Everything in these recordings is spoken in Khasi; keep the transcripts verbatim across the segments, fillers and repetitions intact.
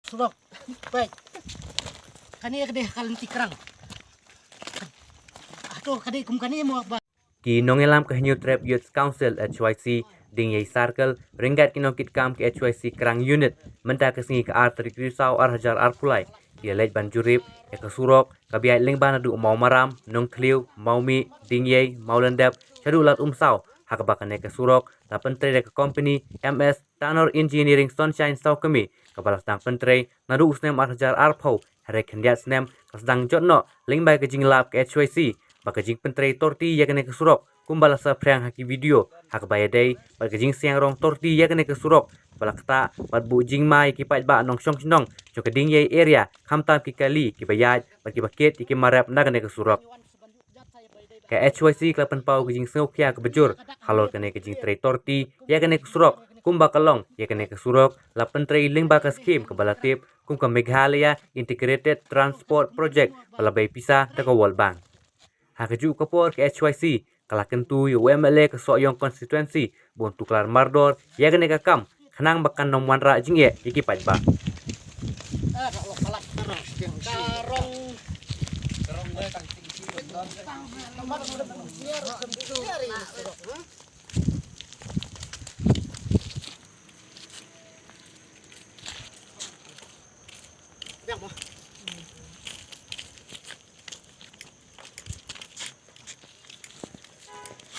surok. Peit. Kane ka dei ka lynti krang. Hato ka dei kum kane mo ba. Ki nongïalam ka Hynñiewtrep Youth Council, H Y C, Diengiei Circle, ryngkat ki nongkitkam ka H Y C Krang Unit, mynta ka sngi ka ar tarik Risaw ar hajar arphew lai, ki la leit ban jurip ïa ka surok kaba ïaid lyngba naduh Mawmaram, Nongthliew, Mawmih, Diengiei, Mawlyndep shaduh Lad Umsaw, ha kaba kane ka surok la pyntrei da ka kompani M S Tanor Engineering Sunshine Sawkmie, kaba la sdang pyntrei naduh u snem ar hajar arphew, hynrei khyndiat snem ka sdang jot noh lyngba ka jinglap ka H Y C ba ka jingpyntrei torti ïa kane ka surok, kumba la saphriang ha ki video, ha kaba ïadei bad ka jingsiang rong torti ïa kane ka surok, ba la ktah bad buh jingma ïa ki paidbah nongshong shnong jong ka Diengiei area, khamtam ki kali, kiba ïaid bad kiba kit ïa ki mar rep na kane ka surok. Ka H Y C ka la pynpaw ka jingsngewkhia kaba jur halor kane ka jingtrei torti ïa kane ka surok, kumba ka long ïa kane ka surok la pyntrei lyngba ka skhim kaba la tip kum ka Meghalaya Integrated Transport Project, ba la bai pisa da ka World Bank. Ha kajuh ka por ka H Y C ka la kyntu ïa u M L A ka Sohiong Constituency ba un tuklar mardor ïa kane ka kam, khnang ba kan ym wanrah jingeh ïa ki paidbah.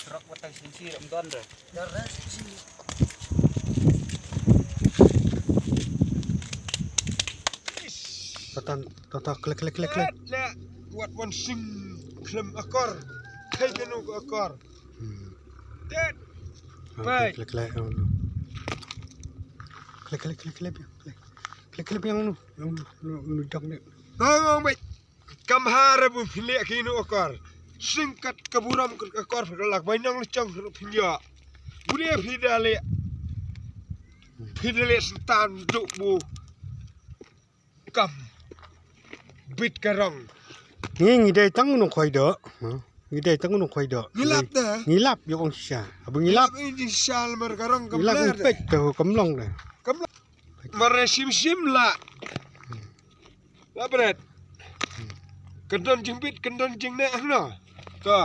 Trok batang sisi ram don re. Tatan, tata, klik, klik, klik, klik. Le, wat wan sing klem akor. Kai kenu ko akor. Hmm. Tet. Ah, bai. Klik, klik, klik, oh, no. Klik, klik, klik, klik, klik. Klik, klik, yang nu, yang nu, nu, nu, dang ni. Ngong, ngong, bai. Kam ha re bu phin leh kinu akor. Sing kat ka burom kat akor phin lak bai nang lechong phin ïa. Bu leh phi da leh. Phi da leh sentan duk bu. Kam. Bit ka rong. Ngi, ngi dei tang nong khoi do. Ha? Ngi dei tang nong khoi do. Ngi lap da. Ngi lap ïa ong shisha. Abu ngi lap. Ngi lap ïa shisha lamar ka rong kam ler da. Ngi lap pek da kam long da. Kam long. Mar sim sim la. La bret. Kyndon jingbit, kyndon jingneh hangno. To.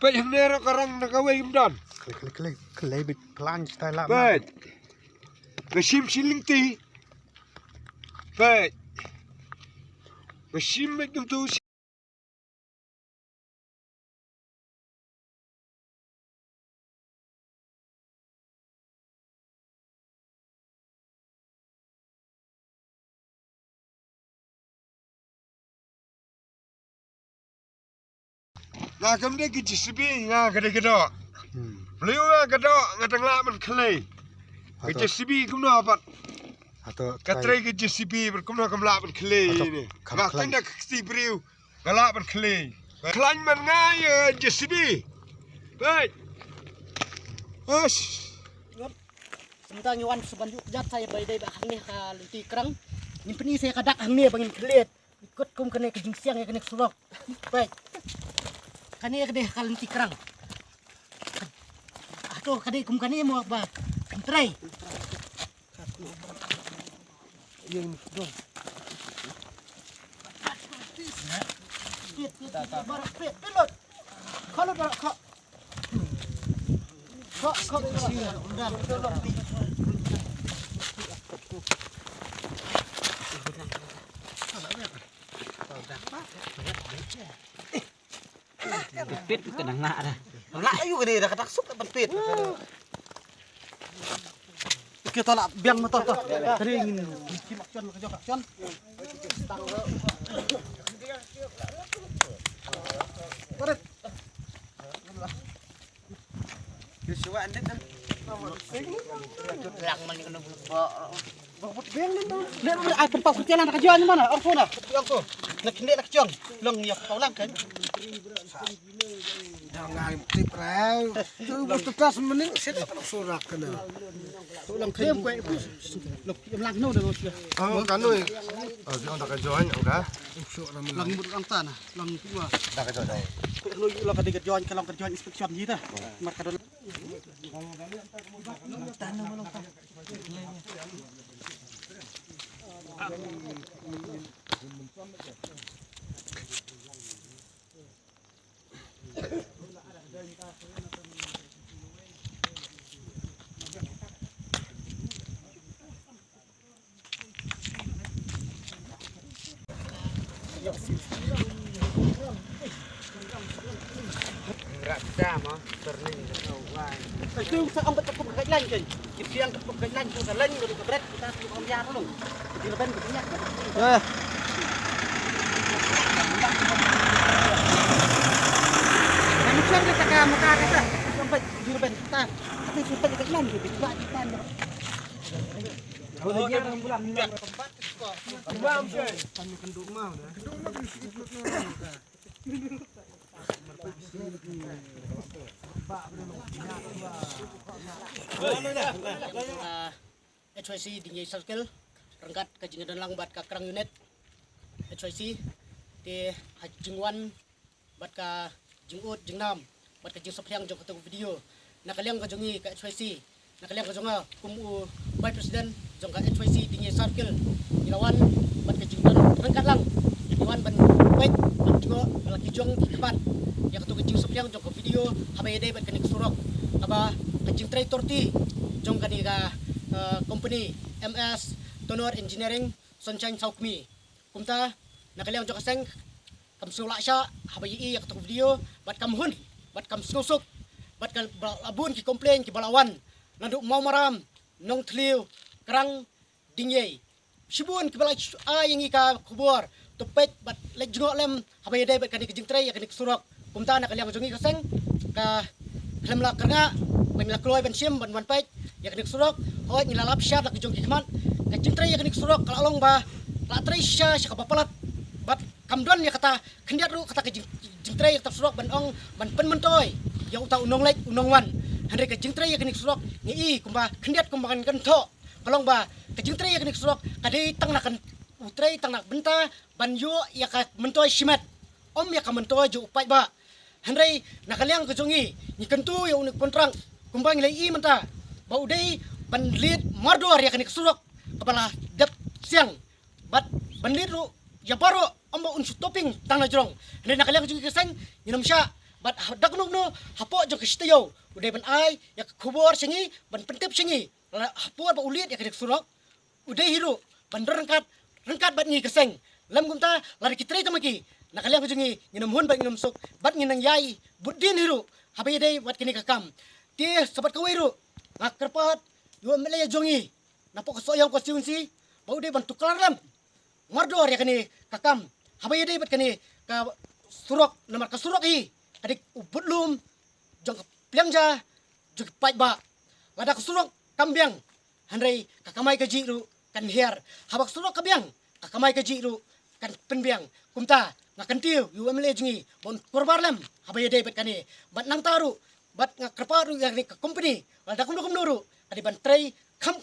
Peit hangne ruh ka rong na kawei kim don. Khlei, khlei, khlei, khlei bit plan style la. Peit. Ba shim shilling ti. Peit. Ba shim bit kumtu. Nga kam dei ka J C B, nga ka dei ka doh. Hmm. Beliau nga ka doh, nga tang lah ban khlei. Ka J C B kumno pat. Ka trei ka J C B, kumno kam lah ban khlei ni. Nga kan da ka kti beliau. Nga lah ban khlei. Khlaiñ man nga ïa J C B. Peit. Ush. Mynta ngi wan sa ban ïuh jat sa ïa bai dei ba hangne ha lynti krang. Ngin pyni sa ïa ka dak hangne ba ngin klet. Ikut kum kane ka jingsiang ïa kane ka surok. Peit. Kane ka dei ka lynti krang. Hato ka dei kum kane mo ba kan trei. Pit, pit, ka dang lah dah. Lah ayu ka dei dah ka dak suk dah pit. Okey, to lah biang motor to. Tadi ngin ki mak cuan ka jok cuan. Parit. Lang man kena buka. Ai, tempat kerja lah nak kerja ni mana? Aku dah. Aku. Nak kena nak kerja. Long ya kau lang kan. Jangan tip rau. Tu betul tas mending situ kalau surak kena. Long kan. Long no dah. Oh, kanu. Oh, dia dah kerja ni, okey. Lang mut lang tanah, lang kuma. Dah kerja dah. Ku lo lo ka dei ka join, ka long ka join inspection ji ta. Mar ka don. Tanah ma long ta. H Y C Dieng Circle, ryngkat ka jingdon lang bad ka Krang Unit H Y C, te ha jingwan bad ka jingud jingnam bad ka jingsaphriang jong katu ka video, na ka liang ka jong ngi ka H Y C, na ka liang ka jong nga kum u Vice President jong ka H Y C Dieng Circle, ngi la wan bad ka jingdon ryngkat lang, ngi wan ban peit ban jngoh ba la ki jong ki khmat ïa katu ka jingsaphriang jong ka video haba ïadei bad kane ka surok, haba ka jingtrei torti jong kane ka, eh, company M S Tonor Engineering Sunshine Sawkmi. Kumta na ka liang jong ka seng kam sngewlah shah haba ïohi ïa katu ka video, bad kam hun, bad kam sngewsuk, bad ka ba la bun ki complain kiba la wan naduh Mawmaram, Nongthliew, Krang, Dieng. Shibun kiba la ai ïa ngi ka khubor, to peit bad leit jngoh lem haba ïadei bad kane ka jingtrei ïa kane ka surok. Kumta na ka liang jong ngi ka seng, ka khlem la kyrngah ba ngi la kloi ban shim ban wan peit ïa kane ka surok. Hooid, ngi la lap shad la ki jong ki khmat. Ka jingtrei ïa kane ka surok ka la long ba la trei sha sha kaba palat, bad kam don ïa kata khyndiat ruh kata ka jing, jingtrei ïa kata ka surok ban ong ban pynmyntoi ïa uta u nongleit u nongwan. Hynrei ka jingtrei ïa kane ka surok ngi i kumba khyndiat kumba kan kynthoh, ka long ba ka jingtrei ïa kane ka surok ka dei tang na kan u trei tang na bynta ban ïoh ïa ka myntoi shimet, ym ïa ka myntoi jong u paidbah. Hynrei na ka liang ka jong ngi, ngi kyntu ïa une u kontrak kumba ngi la ïohi mynta ba u dei ban leit mardor ïa kane ka surok kaba la dep siang, bad ban leit ruh ïa baroh, ym ba un shu topping tang na jrong. Hynrei na ka liang ka jong ngi ka seng, ngin ym shah, bad ha da kano kano hapoh jong ka shi taïew u dei ban ai ïa ka khubor sha ngi, ban pyntip sha ngi la ha por ba u leit ïa kane ka surok, u dei hi ruh ban don ryngkat, ryngkat bad ngi ka seng. Lym kumta, lada ki trei tang ma ki, na ka liang ka jong ngi, ngin ym hun bad ngin ym suk, bad ngin nang ïai bud dien hi ruh haba ïadei bad kane ka kam. Te sa bad kawei ruh, nga kyrpad ïa u M L A jong ngi napoh ka Sohiong constituency ba u dei ban tuklar lem mardor ïa kane ka kam haba ïadei bad kane ka surok, namar ka surok hi ka dei u budlum jong ka pliang ja jong ki paidbah. Lada ka surok kam biang, hynrei ka kamai kajih ruh kan hiar. Haba ka surok ka biang, ka kamai kajih ruh kan pynbiang. Kumta nga kyntiew ïa u M L A jong ngi ba un kurbor lem haba ïadei bad kane. Bad nangta ruh, bad nga kyrpad ruh ïa kane ka company, lada kumno kumno ruh ka dei ban trei kham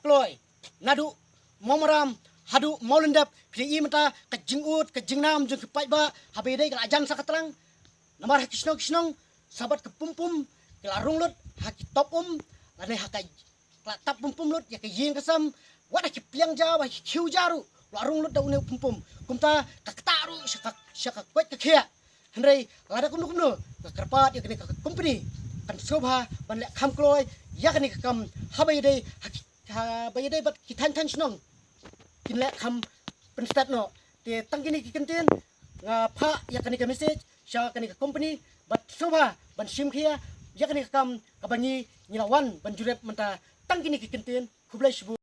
kloi naduh Mawmaram haduh Mawlyndep. Phi la i mynta ka jingud ka jingnam jong ki paidbah haba ïadei ka la jan sa ka tlang. Namar ha ki shnong ki shnong, sa bad ka pum pum ki la rung lut ha ki top um, lane ha ka, ka la tap pum pum lut ïa ka ïing ka sem, wat ha ki pliang ja, wat ha ki khiew ja ruh la rung lut da une u pum pum. Kumta ka ktah ruh sha ka, sha ka koit ka khiah. Hynrei lada kumno kumno, nga kyrpad ïa kane ka company kan sngewbha ban leh kham kloi ïa kane ka kam haba ïadei ha ki, haba ïadei bad ki thaiñ thaiñ shnong kin leh kham pynstet noh. Te tang kine ki kyntien nga phah ïa kane ka message sha kane ka company, bad sngewbha ban shim khia ïa kane ka kam kaba ngi, ngi la wan ban jurip mynta. Tang kine ki kyntien, khublei shibun.